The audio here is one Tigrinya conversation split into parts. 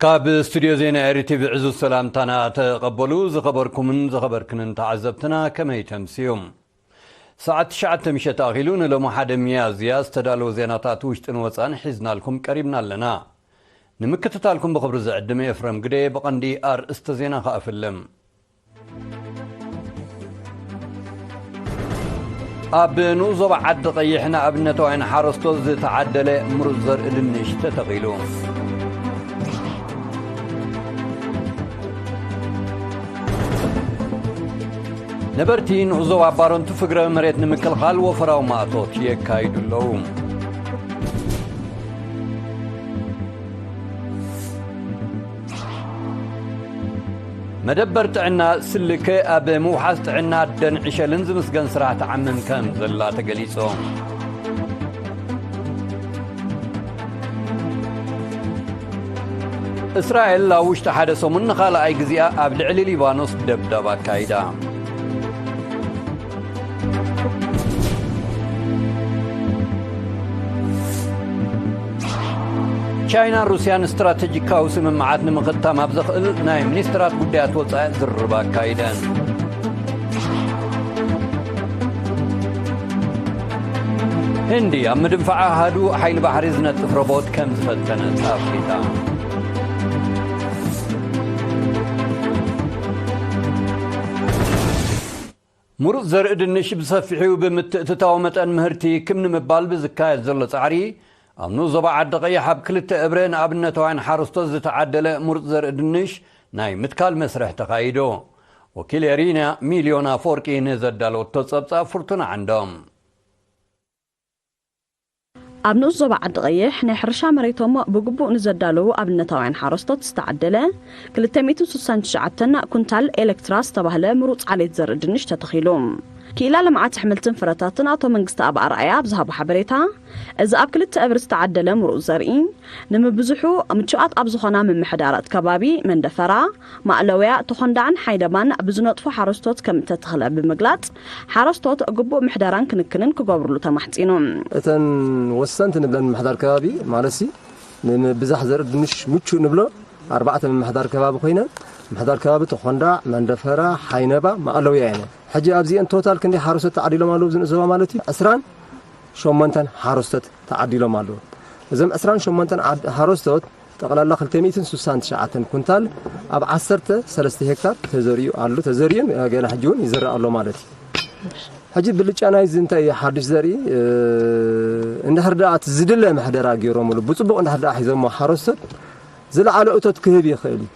ካብ ስቱድዮ ዜና ኤሪ ቲቪ ዕዙዝ ሰላምታና ተቐበሉ። ዝኸበርኩምን ዝኸበርክንን ተዓዘብትና ከመይ ተምስዩ? ሰዓት ትሽዓተ ምሸት ኣኺሉ ንሎሚ ሓደ ሚያዝያ ዝተዳለወ ዜናታት ውሽጥን ወፃን ሒዝናልኩም ቀሪብና ኣለና። ንምክትታልኩም ብኽብሪ ዝዕድም ኤፍረም ግደ። ብቐንዲ ኣርእስተ ዜና ከኣፍልም። ኣብ ንኡስ ዞባ ዓዲ ቀይሕ ንኣብነታውያን ሓረስቶት ዝተዓደለ ምሩፅ ዘርኢ ድንሽ ተተኺሉ። ነበርቲ ንኡስ ዞባ ባረንቱ ፍግረ መሬት ንምክልኻል ወፈራዊ ማእቶት የካይዱ ኣለዉ። መደበር ጥዕና ስልከ ኣብ ምውሓስ ጥዕና ኣደን ዕሸልን ዝምስገን ስራሕ ትዓምም ከም ዘላ ተገሊጹ። እስራኤል ኣብ ውሽጢ ሓደ ሰሙን ንኻልኣይ ግዜኣ ኣብ ልዕሊ ሊባኖስ ደብዳብ ኣካይዳ። ቻይናን ሩስያን ስትራተጂካዊ ስምምዓት ንምኽታም ኣብ ዘኽእል ናይ ሚኒስትራት ጉዳያት ወጻኢ ዝርርብ ኣካይደን። ህንዲ ኣብ ምድንፋዕ ኣሃዱ ሓይሊ ባሕሪ ዝነጥፍ ሮቦት ከም ዝፈተነት ኣፍሊጣ። ምሩፅ ዘርኢ ድንሽ ብሰፊሑ ብምትእትታው መጠን ምህርቲ ክም ንምባል ብዝካየድ ዘሎ ጻዕሪ፣ ኣብ ንኡስ ዞባ ዓዲ ቀይሕ ኣብ ክልተ እብረ ንኣብነታውያን ሓረስቶት ዝተዓደለ ምሩፅ ዘርኢ ድንሽ ናይ ምትካል መስርሕ ተኻይዱ። ወኪል ኤሪና ሚልዮን ኣፈወርቂ ንዘዳለወቶ ጸብጻብ ፍርቱና ዓንዶም። ኣብ ንኡስ ዞባ ዓዲ ቀይሕ ናይ ሕርሻ መሬቶም ብግቡእ ንዘዳለዉ ኣብነታውያን ሓረስቶት ዝተዓደለ ክልተ ሚእትን ስሳን ትሽዓተን ኩንታል ኤሌክትራ ዝተባህለ ምሩፅ ዓሌት ዘርኢ ድንሽ ተተኺሉ። ክኢላ ልምዓት ኣሕምልትን ፍረታትን ኣቶ መንግስቲ ኣብ ኣርኣያ ኣብ ዝሃቦ ሓበሬታ፣ እዚ ኣብ ክልተ እብሪ ዝተዓደለ ምሩፅ ዘርኢ ንምብዝሑ ምቹኣት ኣብ ዝኾና ምምሕዳራት ከባቢ መንደፈራ፣ ማእለውያ፣ ተኾንዳዕን ሓይደማን ብዝነጥፉ ሓረስቶት ከም እተተኽለ ብምግላጽ፣ ሓረስቶት ግቡእ ምሕደራን ክንክንን ክገብርሉ ተማሕጺኑ። እተን ወሰንቲ ንብለን ምምሕዳር ከባቢ ማለትሲ ንምብዛሕ ዘርኢ ድንሽ ምቹእ ንብሎ ኣርባዕተ ምምሕዳር ከባቢ ኮይነን፣ ምምሕዳር ከባቢ ተኾንዳዕ፣ መንደፈራ፣ ሓይነባ፣ ማእለውያ እየን። ሕጂ ኣብዚአን ቶታል ክንደይ ሓረስቶት ተዓዲሎም ኣለዉ ኣብዚ ንኡስ ዞባ ማለት እዩ? ዕስራን ሸሞንተን ሓረስቶት ተዓዲሎም ኣለዉ። እዞም ዕስራን ሸሞንተን ዓድ-፣ ሓረስቶት ጠቕላላ ክልተ ሚእትን ስሳን ትሽዓተን ኩንታል ኣብ ዓሰርተ ሰለስተ ሄክታር ተዘሪኡ ኣሎ። ተዘሪኡን ገና ሕጂ እውን ይዝራእ ኣሎ ማለት እዩ። ሕጂ ብልጫ ናይዚ እንታይ እዩ? ሓድሽ ዘርኢ፣ እ፣ እንድሕር ደኣ እቲ ዝድለ ምሕደራ ገይሮምሉ፣ ብጽቡቕ እንድሕር ደኣ ሒዞሞ ሓረስቶት ዝለዓለ እቶት ክህብ ይኽእል እዩ።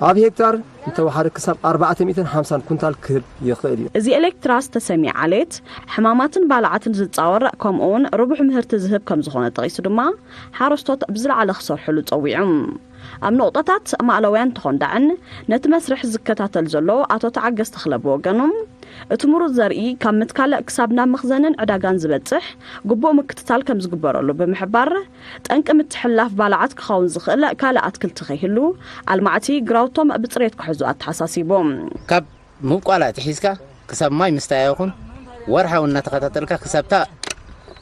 ኣብ ሄክታር እንተወሓደ ክሳብ ኣርባዕተ ሚእትን ሓምሳን ኩንታል ክህብ ይኽእል እዩ። እዚ ኤሌክትራ ዝተሰምየ ዓሌት፣ ሕማማትን ባልዓትን ዝጻወር፣ ከምኡውን ርቡሕ ምህርቲ ዝህብ ከም ዝኾነ ጠቒሱ ድማ፣ ሓረስቶት ብዝለዓለ ክሰርሕሉ ጸዊዑ። ኣብ ነቑጣታት ማእለውያን ተኾንዳዕን ነቲ መስርሕ ዝከታተል ዘሎ ኣቶ ተዓገስ ተኽለ ብወገኑ፣ እቲ ምሩፅ ዘርኢ ካብ ምትካል ክሳብ ናብ መኽዘንን ዕዳጋን ዝበጽሕ ግቡእ ምክትታል ከም ዝግበረሉ ብምሕባር፣ ጠንቂ ምትሕልላፍ ባልዓት ክኸውን ዝኽእል ካልእ ኣትክልቲ ከይህሉ፣ ኣልማዕቲ ግራውቶም ብጽሬት ክሕዙ ኣተሓሳሲቡ። ካብ ምብቋል ኣትሒዝካ ክሳብ ማይ ምስታይ ይኹን ወርሓዊ እናተኸታተልካ ክሳብታ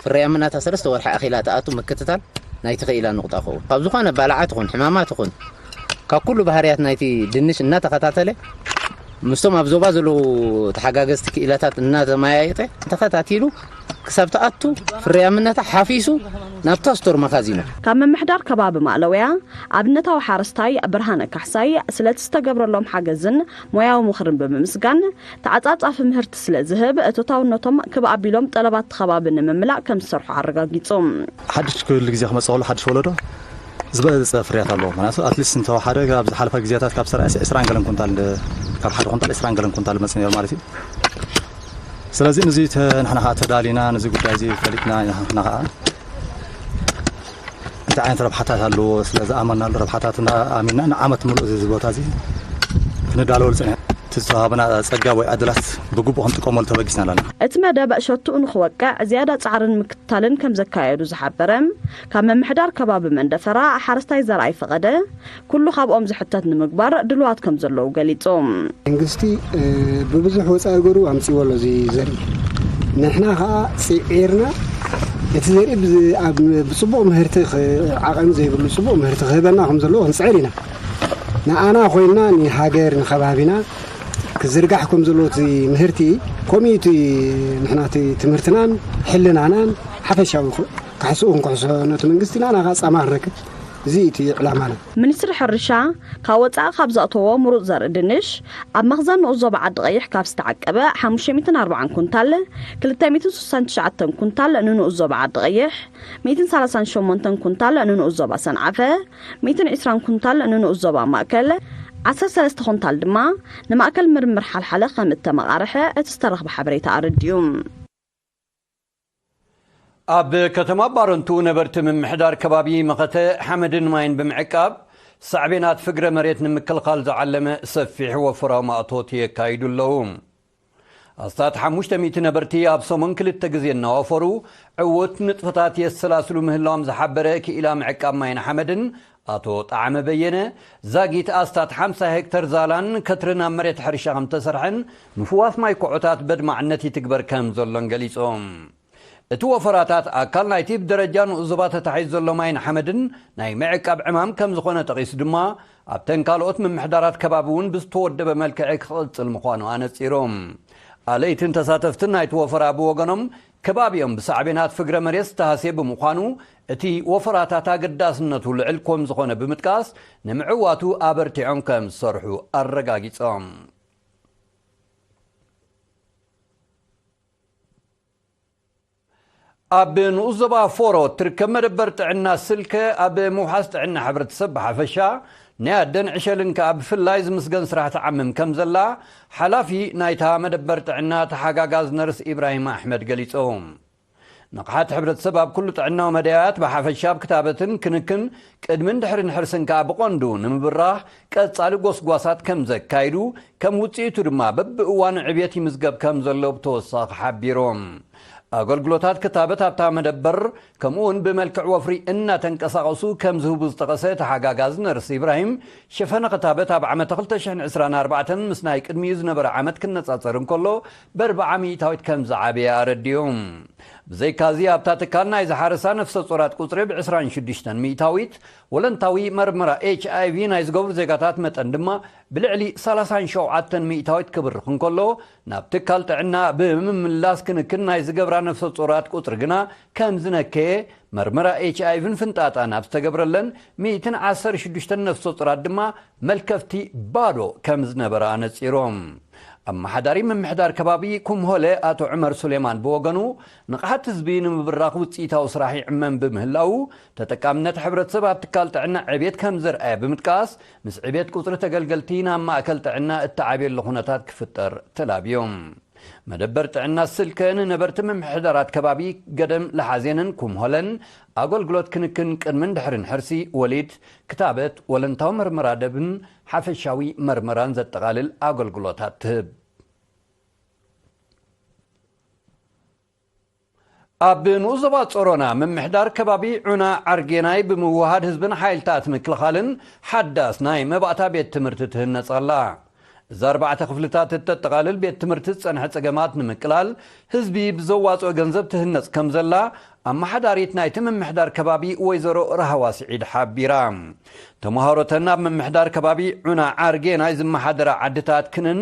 ፍርያምነታ ሰለስተ ወርሒ ኣኺላ ትኣቱ ምክትታል ናይቲ ክኢላ ንቑጣ ክኸውን። ካብ ዝኾነ ባልዓት ይኹን ሕማማት ይኹን ካብ ኩሉ ባህርያት ናይቲ ድንሽ እናተኸታተለ ምስቶም ኣብ ዞባ ዘለዉ ተሓጋገዝቲ ክኢላታት እናተመያየጠ ተኸታቲሉ ክሳብ ትኣቱ ፍርያምነታ ሓፊሱ ናብታ ስቶር መኻዚኖ። ካብ ምምሕዳር ከባቢ ማእለውያ ኣብነታዊ ሓረስታይ ብርሃነ ካሕሳይ ስለቲ ዝተገብረሎም ሓገዝን ሞያዊ ምኽርን ብምምስጋን፣ ተዓጻጻፊ ምህርቲ ስለ ዝህብ፣ እቶታውነቶም ክብ ኣቢሎም ጠለባት ከባቢ ንምምላእ ከም ዝሰርሑ ኣረጋጊጹ። ሓድሽ ኩሉ ግዜ ክመጽእ ከሎ ሓድሽ ወለዶ ዝበለጸ ፍርያት ኣለዎ። ምክንያቱ ኣትሊስት እንተወሓደ ኣብ ዝሓለፈ ግዜታት ካብ ሰራ-፣ ዕስራን ገለን ኩንታል፣ ካብ ሓደ ኩንታል ዕስራን ገለን ኩንታል መጽእ ነይሩ ማለት እዩ። ስለዚ ንዚ ተ-፣ ንሕና ኸዓ ተዳሊና፣ ንዚ ጉዳይ እዚ ፈሊጥና ኢና፣ ንሕና ኸዓ እንታይ ዓይነት ረብሓታት ኣለዎ ስለ ዝኣመናሉ፣ ረብሓታትና ኣሚንና ንዓመት ምሉእ እዚ ቦታ እዚ ክንዳለወሉ ጸኒሕና። እቲ ዝተዋህበና ጸጋ ወይ ዕድላት ብግቡእ ክንጥቀመሉ ተበጊስና ኣለና። እቲ መደብ ሸትኡ ንኽወቅዕ ዝያዳ ጻዕርን ምክትታልን ከም ዘካየዱ ዝሓበረ ካብ ምምሕዳር ከባቢ መንደፈራ ሓረስታይ ዘርኣይ ፈቐደ፣ ኩሉ ካብኦም ዝሕተት ንምግባር ድልዋት ከም ዘለዉ ገሊጹ። መንግስቲ፣ እ፣ ብብዙሕ ወጻኢ ገሩ ኣምጺዎ ኣሎ እዚ ዘርኢ። ንሕና ኸኣ ጽዒርና እቲ ዘርኢ ብዝ- ኣብ- ብጽቡቕ ምህርቲ ኽ- ዓቐን ዘይብሉ ጽቡቕ ምህርቲ ክህበና ከም ዘለዎ ክንጽዕር ኢና። ንኣና ኮይና ንሃገር ንከባቢና ክዝርጋሕ ከም ዘለዎ እቲ ምህርቲ፣ ከምኡ እቲ ንሕና እቲ ትምህርትናን ሕልናናን ሓፈሻዊ ክ- ካሕስኡ ክንክሕሶ ነቲ መንግስቲ ናና ጻማ ክንረክብ፣ እዚ እቲ ዕላማና። ሚኒስትሪ ሕርሻ ካብ ወፃኢ ካብ ዘእተዎ ምሩፅ ዘርኢ ድንሽ ኣብ መኽዘን ንኡስ ዞባ ዓዲ ቀይሕ ካብ ዝተዓቀበ ሓሙሽተ ሚእትን ኣርባዓን ኩንታል፣ ክልተ ሚእትን ስሳን ትሽዓተን ኩንታል ንንኡስ ዞባ ዓዲ ቀይሕ፣ ሚእትን ሰላሳን ሸሞንተን ኩንታል ንንኡስ ዞባ ሰንዓፈ፣ ሚእትን ዕስራን ኩንታል ንንኡስ ዞባ ማእከል፣ ዓሰርተ ሰለስተ ኩንታል ድማ ንማእከል ምርምር ሓልሓለ ከም እተመቓርሐ እቲ ዝተረኽበ ሓበሬታ ኣረዲኡ። ኣብ ከተማ ባረንቱ ነበርቲ ምምሕዳር ከባቢ መኸተ ሓመድን ማይን ብምዕቃብ ሳዕቤናት ፍግረ መሬት ንምክልኻል ዝዓለመ ሰፊሕ ወፈራዊ ማእቶት የካይዱ ኣለዉ። ኣስታት ሓሙሽተ ሚእቲ ነበርቲ ኣብ ሰሙን ክልተ ግዜ እናወፈሩ ዕዉት ንጥፈታት የሰላስሉ ምህላዎም ዝሓበረ ክኢላ ምዕቃብ ማይን ሓመድን ኣቶ ጣዕመ በየነ፣ ዛጊት ኣስታት ሓምሳ ሄክተር ዛላን ከትርን ኣብ መሬት ሕርሻ ከም ተሰርሐን ምፍዋስ ማይ ኮዖታት በድማዕነት ይትግበር ከም ዘሎን ገሊጾም። እቲ ወፈራታት ኣካል ናይቲ ብደረጃ ንኡስ ዞባ ተታሒዙ ዘሎ ማይን ሓመድን ናይ ምዕቃብ ዕማም ከም ዝኾነ ጠቒሱ ድማ ኣብተን ካልኦት ምምሕዳራት ከባቢ እውን ብዝተወደበ መልክዕ ክቕጽል ምዃኑ ኣነጺሮም። ኣለይትን ተሳተፍትን ናይቲ ወፈራ ብወገኖም ከባቢኦም ብሳዕቤናት ፍግረ መሬት ዝተሃስየ ብምዃኑ እቲ ወፈራታት ኣገዳስነቱ ልዕል ከም ዝኾነ ብምጥቃስ ንምዕዋቱ ኣበርቲዖም ከም ዝሰርሑ ኣረጋጊጾም። ኣብ ንኡስ ዞባ ፎሮ እትርከብ መደበር ጥዕና ስልከ ኣብ ምውሓስ ጥዕና ሕብረተሰብ ብሓፈሻ ናይ ኣደን ዕሸልን ከኣ ብፍላይ ዝምስገን ስራሕ ትዓምም ከም ዘላ ሓላፊ ናይታ መደበር ጥዕና ተሓጋጋዝ ነርስ ኢብራሂም ኣሕመድ ገሊጾም። ንቕሓት ሕብረተሰብ ኣብ ኩሉ ጥዕናዊ መዳያት ብሓፈሻ ኣብ ክታበትን ክንክን ቅድምን ድሕርን ሕርስን ከኣ ብቐንዱ ንምብራህ ቀጻሊ ጎስጓሳት ከም ዘካይዱ ከም ውጽኢቱ ድማ በብእዋኑ ዕብየት ይምዝገብ ከም ዘሎ ብተወሳኺ ሓቢሮም። ኣገልግሎታት ክታበት ኣብታ መደበር ከምኡ እውን ብመልክዕ ወፍሪ እናተንቀሳቐሱ ከም ዝህቡ ዝጠቐሰ ተሓጋጋዚ ነርስ ኢብራሂም ሸፈነ ክታበት ኣብ ዓመተ ክልተ ሽሕን ዕስራን ኣርባዕተን ምስ ናይ ቅድሚኡ ዝነበረ ዓመት ክነጻጸር እንከሎ በርብዓ ሚእታዊት ከም ዝዓበየ ኣረዲኡ። ብዘይካዚ ኣብታ ትካል ናይ ዝሓረሳ ነፍሰ ጾራት ቁጽሪ ብ ዕስራን ሽዱሽተን ሚእታዊት፣ ወለንታዊ መርመራ ኤች ኣይ ቪ ናይ ዝገብሩ ዜጋታት መጠን ድማ ብልዕሊ ሰላሳን ሸውዓተን ሚእታዊት ክብርኽ እንከሎ ናብ ትካል ጥዕና ብምምላስ ክንክን ናይ ዝገብራ ነፍሰ ጾራት ቁጽሪ ግና ከም ዝነከየ መርመራ ኤች ኣይ ቪን ፍንጣጣን ኣብ ዝተገብረለን ሚእትን ዓሰርተ ሽዱሽተን ነፍሰ ጾራት ድማ መልከፍቲ ባዶ ከም ዝነበራ ኣነጺሮም። ኣመሓዳሪ ምምሕዳር ከባቢ ኩምሆለ ኣቶ ዑመር ሱሌማን ብወገኑ ንቕሓት ህዝቢ ንምብራኽ ውፅኢታዊ ስራሕ ይዕመም ብምህላዉ ተጠቃምነት ሕብረተሰብ ኣብ ትካል ጥዕና ዕብየት ከም ዘርኣየ ብምጥቃስ ምስ ዕብየት ቁፅሪ ተገልገልቲ ናብ ማእከል ጥዕና እተዓብየሉ ኩነታት ክፍጠር ተላብዮም። መደበር ጥዕና ስልከ ንነበርቲ ምምሕዳራት ከባቢ ገደም ለሓዜንን ኩምሆለን ኣገልግሎት ክንክን ቅድምን ድሕርን ሕርሲ፣ ወሊድ፣ ክታበት፣ ወለንታዊ መርመራ ደብን ሓፈሻዊ መርመራን ዘጠቓልል ኣገልግሎታት ትህብ። ኣብ ንኡስ ዞባ ጾሮና ምምሕዳር ከባቢ ዑና ዓርጌናይ ብምውሃድ ህዝብን ሓይልታት ምክልኻልን ሓዳስ ናይ መባእታ ቤት ትምህርቲ ትህነጽ ኣላ። እዛ ኣርባዕተ ክፍልታት እተጠቓልል ቤት ትምህርቲ ዝጸንሐ ጸገማት ንምቅላል ህዝቢ ብዘዋጽኦ ገንዘብ ትህነጽ ከም ዘላ ኣመሓዳሪት ናይቲ ምምሕዳር ከባቢ ወይዘሮ ራህዋ ስዒድ ሓቢራ። ተምሃሮተን ኣብ ምምሕዳር ከባቢ ዑና ዓርጌናይ ዝመሓደራ ዓድታት ክንን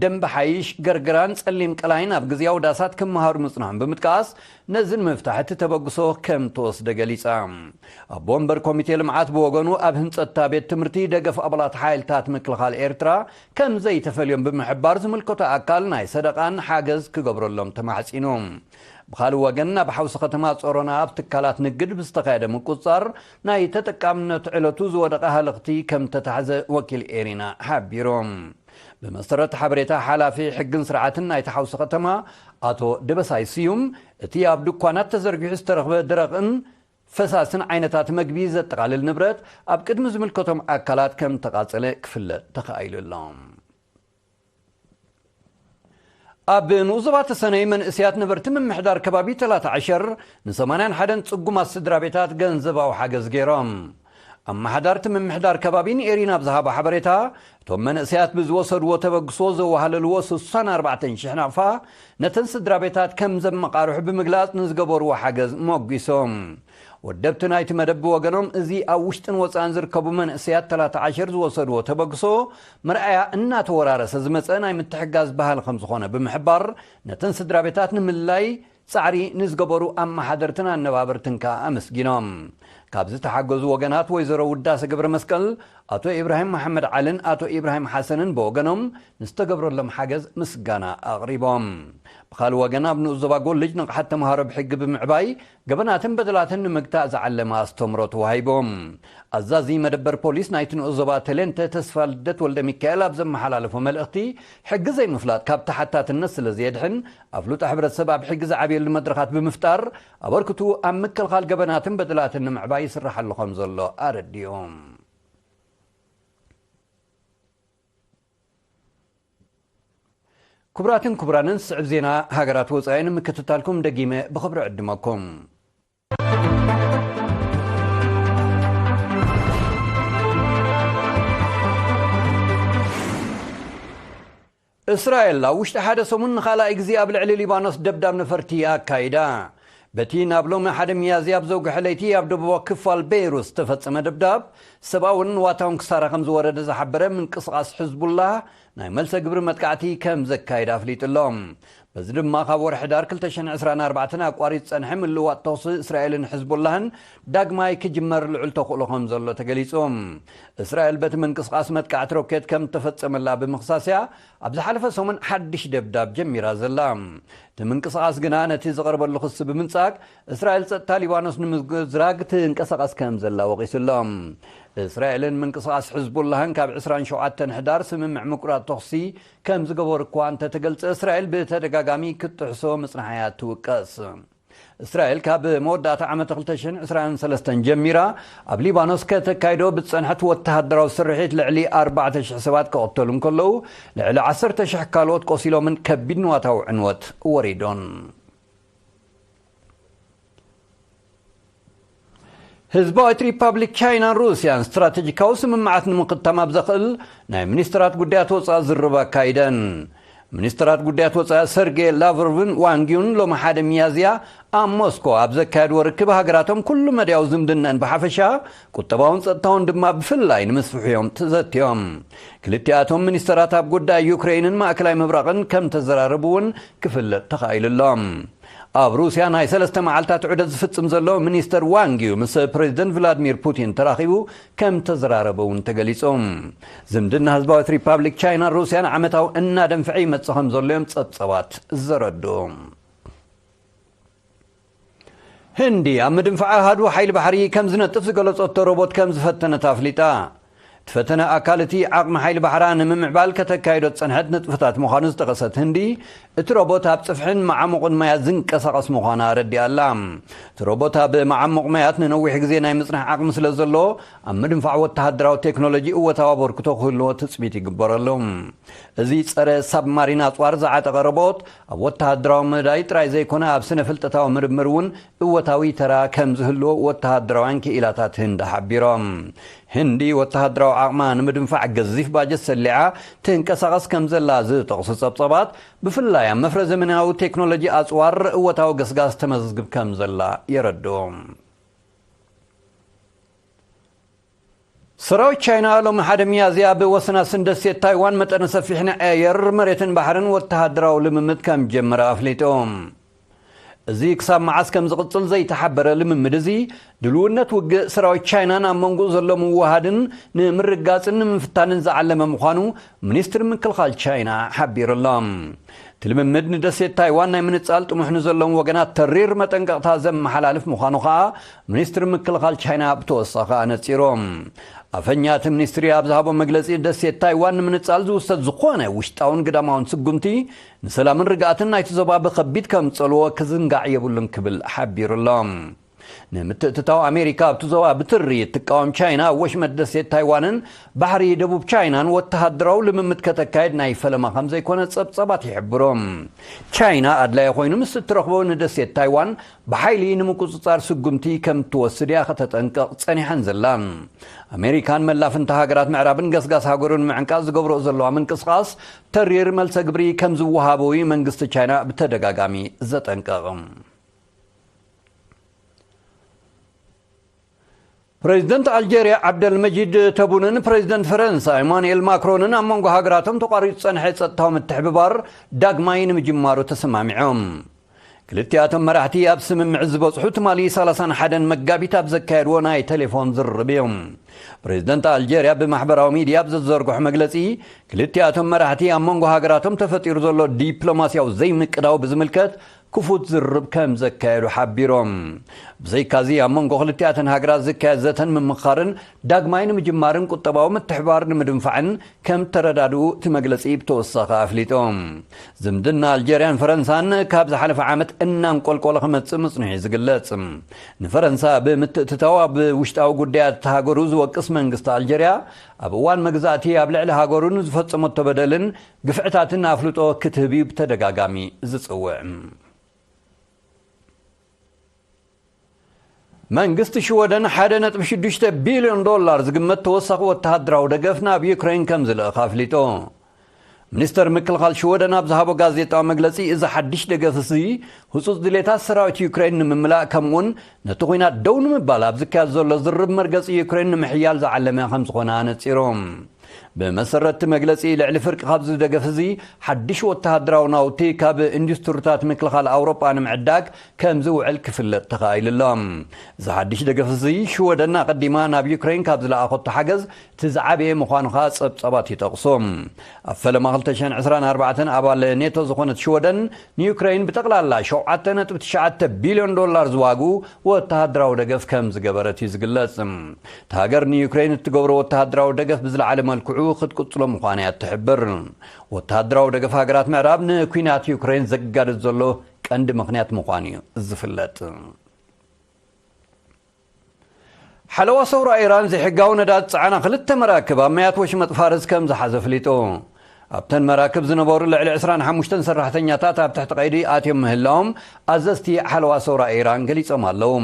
ደንበ ሓይሽ፣ ገርግራን ጸሊም ቀላይን ኣብ ግዝያዊ ዳሳት ክመሃሩ ምጽንሖም ብምጥቃስ ነዚ ንምፍታሕ እቲ ተበግሶ ከም ተወስደ ገሊጻ። ኣቦ ወንበር ኮሚቴ ልምዓት ብወገኑ ኣብ ህንጸት እታ ቤት ትምህርቲ ደገፍ ኣባላት ሓይልታት ምክልኻል ኤርትራ ከም ዘይተፈልዮም ብምሕባር ዝምልከቶ ኣካል ናይ ሰደቓን ሓገዝ ክገብረሎም ተማሕጺኑ። ብኻልእ ወገን ኣብ ሓውሲ ከተማ ጾሮና ኣብ ትካላት ንግድ ብዝተኻየደ ምቁጽጻር ናይ ተጠቃምነት ዕለቱ ዝወደቐ ሃለኽቲ ከም ተታሕዘ ወኪል ኤሪና ሓቢሩ። ብመሰረት ሓበሬታ ሓላፊ ሕግን ስርዓትን ናይቲ ሓውሲ ከተማ ኣቶ ደበሳይ ስዩም እቲ ኣብ ድኳናት ተዘርጊሑ ዝተረኽበ ደረቕን ፈሳስን ዓይነታት መግቢ ዘጠቓልል ንብረት ኣብ ቅድሚ ዝምልከቶም ኣካላት ከም ተቓጸለ ክፍለጥ ተኻኢሉ ኣሎ። ኣብ ንኡስ ዞባ ተሰነይ መንእስያት ነበርቲ ምምሕዳር ከባቢ ተላታ ዓሸር ንሰማንያን ሓደን ጽጉማት ስድራ ቤታት ገንዘባዊ ሓገዝ ገይሮም። ኣመሓዳርቲ ምምሕዳር ከባቢ ንኤሪና ኣብ ዝሃቦ ሓበሬታ፣ እቶም መንእሰያት ብዝወሰድዎ ተበግሶ ዘዋህለልዎ ስሳን ኣርባዕተን ሽሕ ናቕፋ ነተን ስድራ ቤታት ከም ዘመቓርሑ ብምግላጽ ንዝገበርዎ ሓገዝ ሞጒሶም። ወደብቲ ናይቲ መደብ ብወገኖም፣ እዚ ኣብ ውሽጥን ወጻእን ዝርከቡ መንእሰያት ተላተ ዓሸር ዝወሰድዎ ተበግሶ መርኣያ እናተወራረሰ ዝመጸ ናይ ምትሕጋዝ ባህሊ ከም ዝኾነ ብምሕባር፣ ነተን ስድራ ቤታት ንምልላይ ጻዕሪ ንዝገበሩ ኣመሓደርትን ኣነባበርትን ከኣ ኣመስጊኖም። ካብ ዝተሓገዙ ወገናት ወይዘሮ ውዳሰ ገብረ መስቀል፣ ኣቶ ኢብራሂም መሓመድ ዓልን ኣቶ ኢብራሂም ሓሰንን ብወገኖም ንዝተገብረሎም ሓገዝ ምስጋና ኣቕሪቦም። ብኻልእ ወገን ኣብ ንኡስ ዞባ ጎልጅ ንቕሓት ተምሃሮ ብሕጊ ብምዕባይ ገበናትን በደላትን ንምግታእ ዝዓለመ ኣስተምሮ ተዋሂቦም። ኣዛዚ መደበር ፖሊስ ናይቲ ንኡስ ዞባ ተሌንተ ተስፋ ልደት ወልደ ሚካኤል ኣብ ዘመሓላለፎ መልእኽቲ፣ ሕጊ ዘይምፍላጥ ካብ ተሓታትነት ስለ ዘየድሕን ኣፍሉጦ ሕብረተሰብ ኣብ ሕጊ ዝዓብየሉ መድረኻት ብምፍጣር ኣበርክቱ ኣብ ምክልኻል ገበናትን በደላትን ንምዕባይ ይስራሕ ኣሎ ከም ዘሎ ኣረዲኦም። ክቡራትን ክቡራንን፣ ስዕብ ዜና ሃገራት ወጻኢ ንምክትታልኩም ደጊመ ብኽብሪ ዕድመኩም። እስራኤል ኣብ ውሽጢ ሓደ ሰሙን ንኻልኣይ ግዜ ኣብ ልዕሊ ሊባኖስ ደብዳብ ነፈርቲ ኣካይዳ። በቲ ናብ ሎሚ ሓደ ሚያዝያ ኣብ ዘውግሐ ለይቲ ኣብ ደቡባዊ ክፋል ቤይሩት ዝተፈጸመ ደብዳብ፣ ሰብኣውን ንዋታውን ክሳራ ከም ዝወረደ ዝሓበረ ምንቅስቓስ ሕዝቡላህ፣ ናይ መልሰ ግብሪ መጥቃዕቲ ከም ዘካየደ ኣፍሊጡ ኣሎ። በዚ ድማ ካብ ወርሒ ዳር ክልተ ሽሕን ዕስራን ኣርባዕተን ኣቋሪጹ ዝጸንሐ ምልውዋጥ ተኹሲ እስራኤልን ሕዝቡላህን ዳግማይ ክጅመር ልዑል ተኽእሎ ከም ዘሎ ተገሊጹ። እስራኤል በቲ ምንቅስቓስ መጥቃዕቲ ሮኬት ከም እተፈጸመላ ብምኽሳስያ፣ ኣብ ዝሓለፈ ሰሙን ሓድሽ ደብዳብ ጀሚራ ዘላ። እቲ ምንቅስቓስ ግና ነቲ ዝቐርበሉ ክሲ ብምንጻግ፣ እስራኤል ጸጥታ ሊባኖስ ንምዝራግ ትንቀሳቐስ ከም ዘላ ወቒሱ ኣሎ። እስራኤልን ምንቅስቓስ ሕዝቡላህን ካብ ዕስራን ሸውዓተን ሕዳር ስምምዕ ምቁራጽ ተኹሲ ከም ዝገበሩ እኳ እንተተገልጸ፣ እስራኤል ብተደጋጋሚ ክትጥሕሶ ምጽንሓያ ትውቀስ። እስራኤል ካብ መወዳእታ ዓመት ክልተ ሽሕን ዕስራን ሰለስተን ጀሚራ ኣብ ሊባኖስ ከተካይዶ ብዝጸንሐት ወተሃደራዊ ስርሒት ልዕሊ ኣርባዕተ ሽሕ ሰባት ክቕተሉ እንከለዉ፣ ልዕሊ ዓሰርተ ሽሕ ካልኦት ቆሲሎምን ከቢድ ንዋታዊ ዕንወት ወሪዶን። ህዝባዊት ሪፓብሊክ ቻይናን ሩስያን ስትራቴጂካዊ ስምምዓት ንምኽታም ኣብ ዘኽእል ናይ ሚኒስትራት ጉዳያት ወጻኢ ዝርርብ ኣካይደን። ሚኒስትራት ጉዳያት ወጻኢ ሰርጌ ላቭሮቭን ዋንጊውን ሎሚ ሓደ ሚያዝያ ኣብ ሞስኮ ኣብ ዘካየድዎ ርክብ፣ ሃገራቶም ኩሉ መዳያዊ ዝምድነን ብሓፈሻ፣ ቁጠባውን ጸጥታውን ድማ ብፍላይ ንምስፍሑ እዮም ተዘትዮም። ክልቲኣቶም ሚኒስትራት ኣብ ጉዳይ ዩክሬንን ማእከላይ ምብራቕን ከም ተዘራረቡ እውን ክፍለጥ ተኻኢሉ ኣሎ። ኣብ ሩስያ ናይ ሰለስተ መዓልታት ዑደት ዝፍጽም ዘሎ ሚኒስተር ዋንግ ዩ ምስ ፕሬዚደንት ቭላድሚር ፑቲን ተራኺቡ ከም ተዘራረበ እውን ተገሊጹ። ዝምድና ህዝባዊት ሪፓብሊክ ቻይናን ሩስያን ዓመታዊ እናደንፍዐ ይመጽእ ከም ዘሎ እዮም ጸብጸባት ዘረድኡ። ህንዲ ኣብ ምድንፋዕ ኣሃዱ ሓይሊ ባሕሪ ከም ዝነጥፍ ዝገለጸቶ ሮቦት ከም ዝፈተነት ኣፍሊጣ። እቲ ፈተነ ኣካል እቲ ዓቕሚ ሓይሊ ባሕራ ንምምዕባል ከተካይዶ ዝጸንሐት ንጥፈታት ምዃኑ ዝጠቐሰት ህንዲ፣ እቲ ሮቦት ኣብ ጽፍሕን መዓሙቕን ማያት ዝንቀሳቐስ ምዃኑ ኣረዲኣ ኣላ። እቲ ሮቦት ኣብ መዓሙቕ ማያት ንነዊሕ ግዜ ናይ ምጽናሕ ዓቕሚ ስለ ዘለዎ፣ ኣብ ምድንፋዕ ወተሃደራዊ ቴክኖሎጂ እወታዊ ኣበርክቶ ክህልዎ ትጽቢት ይግበረሉ። እዚ ጸረ ሳብማሪን ኣጽዋር ዝዓጠቐ ሮቦት፣ ኣብ ወተሃደራዊ መዳይ ጥራይ ዘይኮነ፣ ኣብ ስነ ፍልጠታዊ ምርምር እውን እወታዊ ተራ ከም ዝህልዎ ወተሃደራውያን ክኢላታት ህንዲ ሓቢሮም። ህንዲ ወተሃደራዊ ዓቕማ ንምድንፋዕ ገዚፍ ባጀት ሰሊዓ ትንቀሳቐስ ከም ዘላ ዝጠቕሱ ጸብጸባት፣ ብፍላይ ኣብ መፍረ ዘመናዊ ቴክኖሎጂ ኣጽዋር እወታዊ ገስጋስ ተመዝግብ ከም ዘላ የረድኡ። ሰራዊት ቻይና ሎሚ ሓደ ሚያዝያ ብወሰናስን ደሴት ታይዋን መጠነ ሰፊሕ ናይ ኣየር፣ መሬትን ባሕርን ወተሃደራዊ ልምምድ ከም ጀመረ ኣፍሊጡ። እዚ ክሳብ መዓስ ከም ዝቕጽል ዘይተሓበረ ልምምድ እዚ፣ ድልውነት ውግእ ሰራዊት ቻይናን ኣብ መንጎኡ ዘሎ ምውሃድን ንምርጋጽን ንምፍታንን ዝዓለመ ምዃኑ ሚኒስትሪ ምክልኻል ቻይና ሓቢሩ ኣሎ። እቲ ልምምድ ንደሴት ታይዋን ናይ ምንጻል ጥሙሕ ንዘለዎም ወገናት ተሪር መጠንቀቕታ ዘመሓላልፍ ምዃኑ ከኣ ሚኒስትሪ ምክልኻል ቻይና ብተወሳኺ ኣነጺሩ። ኣፈኛ እቲ ሚኒስትሪ ኣብ ዝሃቦ መግለጺ፣ ደሴት ታይዋን ንምንጻል ዝውሰድ ዝኾነ ውሽጣውን ግዳማውን ስጉምቲ ንሰላምን ርግኣትን ናይቲ ዞባ ብኸቢድ ከምጸልዎ ክዝንጋዕ የብሉን ክብል ሓቢሩ ኣሎ። ንምትእትታው ኣሜሪካ ኣብቲ ዞባ ብትሪ እትቃወም ቻይና፣ ኣብ ወሽመጥ ደሴት ታይዋንን ባሕሪ ደቡብ ቻይናን ወተሃደራዊ ልምምድ ከተካየድ ናይ ፈለማ ከም ዘይኮነ ጸብጸባት ይሕብሩ። ቻይና ኣድላዪ ኮይኑ ምስ እትረኽቦ ንደሴት ታይዋን ብሓይሊ ንምቁጽጻር ስጉምቲ ከም እትወስድ እያ ከተጠንቅቕ ጸኒሓን ዘላ። ኣሜሪካን መላፍንታ ሃገራት ምዕራብን ገስጋስ ሃገሩን ምዕንቃጽ ዝገብሮ ዘለዋ ምንቅስቓስ ተሪር መልሰ ግብሪ ከም ዝወሃቦ እዩ መንግስቲ ቻይና ብተደጋጋሚ ዘጠንቅቕ። ፕሬዚደንት ኣልጀርያ ዓብደልመጂድ ተቡንን ፕሬዚደንት ፈረንሳ ኢማኑኤል ማክሮንን ኣብ መንጎ ሃገራቶም ተቋሪጹ ዝጸንሐ ጸጥታዊ ምትሕብባር ዳግማይ ንምጅማሩ ተሰማሚዖም። ክልቲኣቶም መራሕቲ ኣብ ስምምዕ ዝበጽሑ ትማሊ ሰላሳን ሓደን መጋቢት ኣብ ዘካየድዎ ናይ ቴሌፎን ዝርርብ እዮም። ፕሬዚደንት ኣልጀርያ ብማሕበራዊ ሚድያ ኣብ ዘዘርግሑ መግለጺ፣ ክልቲኣቶም መራሕቲ ኣብ መንጎ ሃገራቶም ተፈጢሩ ዘሎ ዲፕሎማስያዊ ዘይምቅዳው ብዝምልከት ክፉት ዝርርብ ከም ዘካየዱ ሓቢሮም። ብዘይካዚ ኣብ መንጎ ክልቲኣተን ሃገራት ዝካየድ ዘተን ምምኻርን ዳግማይ ንምጅማርን ቁጠባዊ ምትሕባር ንምድንፋዕን ከም ተረዳድኡ እቲ መግለጺ ብተወሳኺ ኣፍሊጦም። ዝምድና ኣልጀርያን ፈረንሳን ካብ ዝሓለፈ ዓመት እናንቆልቆለ ክመጽእ ምጽንሑ እዩ ዝግለጽ። ንፈረንሳ ብምትእትታው ኣብ ውሽጣዊ ጉዳያት ሃገሩ ዝወቅስ መንግስቲ ኣልጀርያ ኣብ እዋን መግዛእቲ ኣብ ልዕሊ ሃገሩ ንዝፈጸመቶ በደልን ግፍዕታትን ኣፍልጦ ክትህብ እዩ ብተደጋጋሚ ዝጽውዕ። መንግስቲ ሽወደን ሓደ ነጥቢ ሽዱሽተ ቢልዮን ዶላር ዝግመት ተወሳኺ ወተሃደራዊ ደገፍ ናብ ዩክሬን ከም ዝልእኽ ኣፍሊጡ። ሚኒስተር ምክልኻል ሽወደን ኣብ ዝሃቦ ጋዜጣዊ መግለጺ፣ እዚ ሓድሽ ደገፍ እዚ ህጹጽ ድሌታት ሰራዊት ዩክሬን ንምምላእ፣ ከምኡውን ነቲ ኲናት ደው ንምባል ኣብ ዝካየድ ዘሎ ዝርብ መርገጺ ዩክሬን ንምሕያል ዝዓለመ ከም ዝኾነ ኣነጺሩ። ብመሰረት እቲ መግለጺ፣ ልዕሊ ፍርቂ ካብዚ ደገፍ እዚ ሓድሽ ወተሃደራዊ ናውቲ ካብ ኢንዱስትሪታት ምክልኻል ኣውሮጳ ንምዕዳግ ከም ዝውዕል ክፍለጥ ተኻኢሉ ኣሎ። እዚ ሓድሽ ደገፍ እዚ ሽወደን ኣቐዲማ ናብ ዩክሬን ካብ ዝለኣኸቶ ሓገዝ እቲ ዝዓበየ ምዃኑ ኸኣ ጸብጻባት ይጠቕሱ። ኣብ ፈለማ ክልተ ሽሕን ዕስራን ኣርባዕተን ኣባል ኔቶ ዝኾነት ሽወደን ንዩክሬን ብጠቕላላ ሸውዓተ ነጥቢ ትሽዓተ ቢልዮን ዶላር ዝዋግኡ ወተሃደራዊ ደገፍ ከም ዝገበረት እዩ ዝግለጽ። እታ ሃገር ንዩክሬን እትገብሮ ወተሃደራዊ ደገፍ ብዝለዓለ መልክዑ ክትቅጽሎ ምዃና እያ እትሕብር። ወተሃደራዊ ደገፍ ሃገራት ምዕራብ ንኲናት ዩክሬን ዘጋድድ ዘሎ ቀንዲ ምኽንያት ምዃኑ እዩ ዝፍለጥ። ሓለዋ ሰውራ ኢራን ዘይሕጋዊ ነዳዲ ጸዓና ክልተ መራክብ ኣብ ማያት ወሽመጥ ፋርስ ከም ዝሓዘ ኣፍሊጡ። ኣብተን መራክብ ዝነበሩ ልዕሊ ዕስራን ሓሙሽተን ሰራሕተኛታት ኣብ ትሕቲ ቀይዲ ኣትዮም ምህላዎም ኣዘዝቲ ሓለዋ ሰውራ ኢራን ገሊጾም ኣለዉ።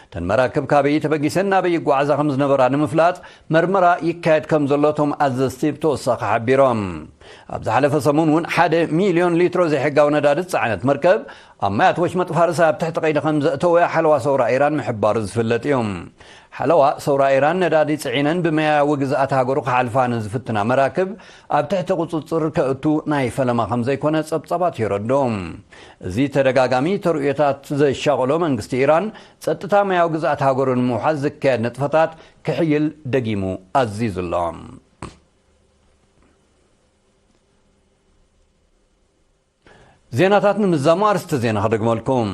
እተን መራክብ ካበይ ተበጊሰን ናበይ ይጓዓዛ ከም ዝነበራ ንምፍላጥ መርመራ ይካየድ ከም ዘሎ እቶም ኣዘዝቲ ብተወሳኺ ሓቢሮም። ኣብ ዝሓለፈ ሰሙን እውን ሓደ ሚልዮን ሊትሮ ዘይሕጋዊ ነዳዲ ዝጸዓነት መርከብ ኣብ ማያት ወሽመጥ ፋርስ ኣብ ትሕቲ ቀይዲ ከም ዘእተወ ሓለዋ ሰውራ ኢራን ምሕባሩ ዝፍለጥ እዩ። ሓለዋ ሰውራ ኢራን ነዳዲ ጽዒነን ብማያዊ ግዝኣት ሃገሩ ክሓልፋ ንዝፍትና መራክብ ኣብ ትሕቲ ቁጽጽር ከእቱ ናይ ፈለማ ከም ዘይኮነ ጸብጻባት የረድኡ። እዚ ተደጋጋሚ ተርእዮታት ዘሻቐሎ መንግስቲ ኢራን ጸጥታ ማያዊ ግዝኣት ሃገሩ ንምውሓስ ዝካየድ ንጥፈታት ክሕይል ደጊሙ ኣዚዙ ኣሎ። ዜናታት ንምዛሙ ኣርስቲ ዜና ክደግመልኩም።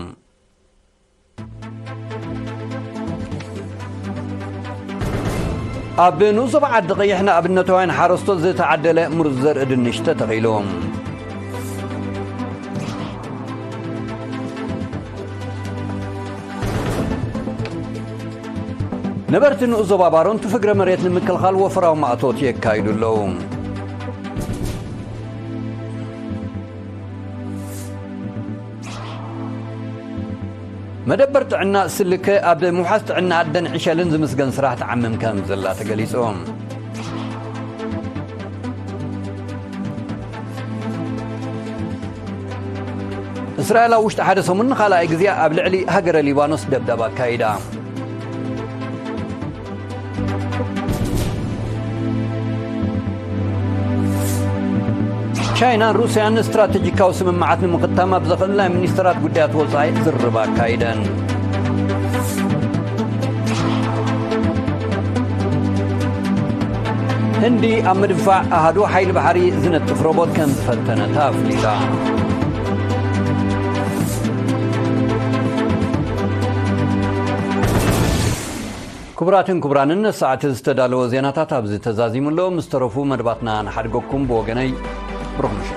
ኣብ ንኡስ ዞባ ዓዲ ቀይሕ ንኣብነታውያን ሓረስቶት ዝተዓደለ ምሩዝ ዘርኢ ድንሽ ተተኺሉ። ነበርቲ ንኡስ ዞባ ባሮንቱ ፍግረ መሬት ንምክልኻል ወፈራዊ ማእቶት የካይዱ ኣለዉ። መደበር ጥዕና ስልከ ኣብ ምውሓስ ጥዕና ኣደን ዕሸልን ዝምስገን ስራሕ ትዓምም ከም ዘላ ተገሊጹ። እስራኤል ኣብ ውሽጢ ሓደ ሰሙን ንኻልኣይ ግዜ ኣብ ልዕሊ ሃገረ ሊባኖስ ደብዳብ ኣካይዳ። ቻይናን ሩስያን ስትራቴጂካዊ ስምምዓት ንምኽታም ኣብ ዘኽእል ናይ ሚኒስትራት ጉዳያት ወጻኢ ዝርርብ ኣካይደን። ህንዲ ኣብ ምድንፋዕ ኣሃዱ ሓይሊ ባሕሪ ዝነጥፍ ሮቦት ከም ዝፈተነት ኣፍሊጣ። ክቡራትን ክቡራንን፣ ንሰዓት ዝተዳለወ ዜናታት ኣብዚ ተዛዚሙ ኣሎ። ምስ ተረፉ መደባትና ንሓድገኩም። ብወገነይ ብሩኽ ምሽት።